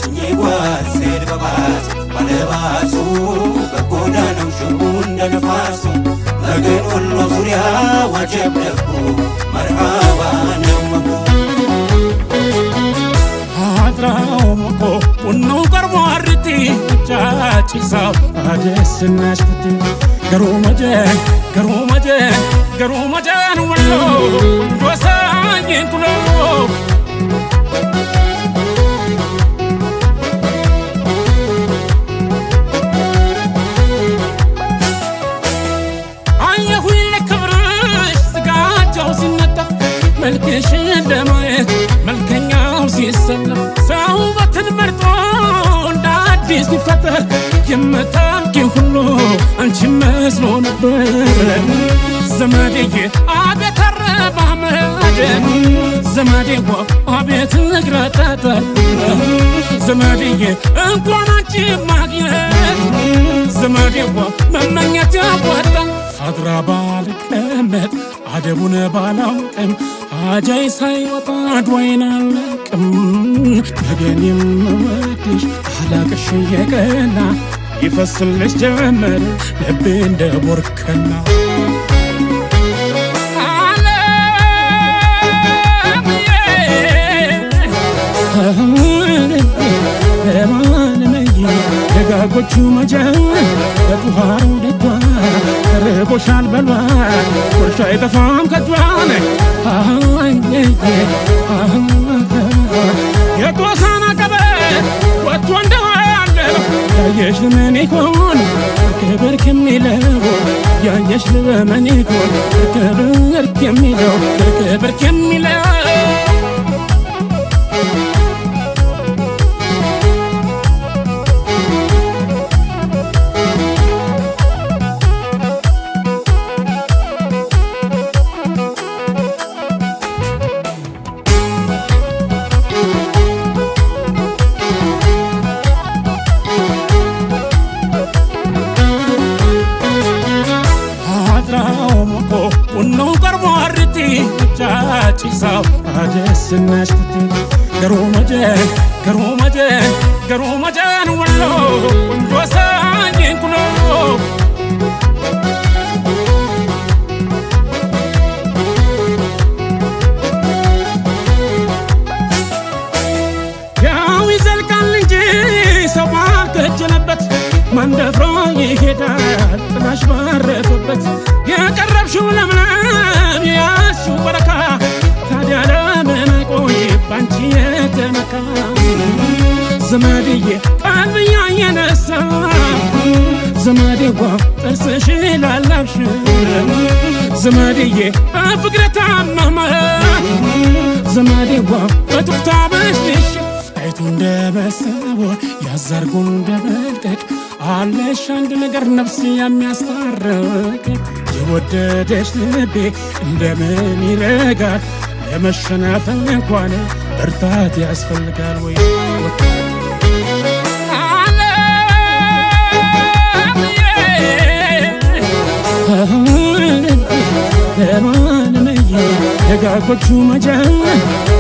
ጭኜ ጓዝ ስሄድ በባስ ባለባሱ በጎዳናው ሽቡ እንደ ነፋሱ መገን ወሎ ዙሪያ ወጀብ ደጉ መርሃባ ነው ወጉ። አድራው ሞቆ ቡናው ቀርቦ አርቲ ጫጭሳው አደስናሽ ኩቲ ገሩመጀን ገሩመጀን ገሩመጀን ወሎ ቆንጆ ሳይን ኩሎ። አየሁኝ ለክብርሽ ስጋጃው ሲነጠፍ መልክሽን ለማየት መልከኛው ሲሰለፍ ሰው ውበትን መርጦ እንደ አዲስ ቢፈጠር የምታውቂው ሁሉ አንቺ መስሎ ነበር። ዘመዴዬ አቤት አረማመድ፣ ዘመዴዋ አቤት እግረ ጠጠር፣ ዘመዴዬ እንኳን አንቺ ማግኘት ዘመዴዋ መመኘት ያዋጣል። አድራ ባልቀመጥ አደቡን ባላውቅም አጃይ ሳይወጣ አድዋይን አልለቅም። ነገን የምወድሽ አላቅሽ እየቀና ይፈስልሽ ጀመር ልቤ እንደ ቦርከና። ለማንመይ ደጋጎቹ መጀን በጡሃሩ ደጇ ርቦሻል በሏ ቁርሻ አይጠፋም ከጇን። የጦሳን አቀበት ወጥቶ እንደዋለ ያየሽ ለምን ይሆን ክብር ከሚለው፣ ያየሽ ለምን ይሆን ክብር የሚለው፣ ክብር የሚለው? አድራው ሞቆ ቡናው ቀርቦ አርቲ ጫጭሳው አደስናሽ ኩቲ ገሩመጀን ገሩመጀን ገሩመጀን ወሎ ቆንጆ ሳይን ኩሎ። ያው ይዘልቃል እንጂ ሰው ባልተጀነበት ማን ደፍሮ ይሄዳል ጥላሽ ባረፈበት። የቀረብሽው ለምለም የያዝሽው በረካ ታዲያ ለምን አይቆይ ባንቺ የተመካ? ዘመድዬ ቀልብያ የነሳ፣ ዘመዴዋ ጥርስሽ ላላብሽ፣ ዘመድዬ በፍቅር ታመመ፣ ዘመዴዋ በቱፍታ በሽሽ አይቱ እንደ መሰወር ያዛርጎ እንደ መልቀቅ አለሽ አንድ ነገር ነፍስ የሚያስታርቅ። የወደደሽ ልቤ እንደምን ይረጋል? ለመሸነፍ እንኳን ብርታት ያስፈልጋል ወይ? ለማንመይ ደጋጎቹ መጀን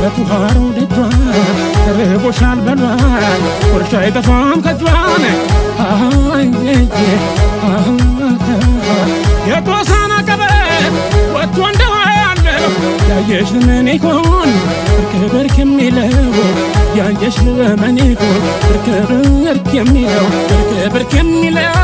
በጡሃሩ ደጇ ርቦሻል በሏ ቁርሻ አይጠፋም ከጇን። የጦሳን አቀበት ወጥቶ እንደዋለ ያየሽ ለምን ይሆን ብርክ ብርክ የሚለው፣ ያየሽ ለምን ይሆን ብርክ ብርክ የሚለው፣ ብርክ ብርክ የሚለው?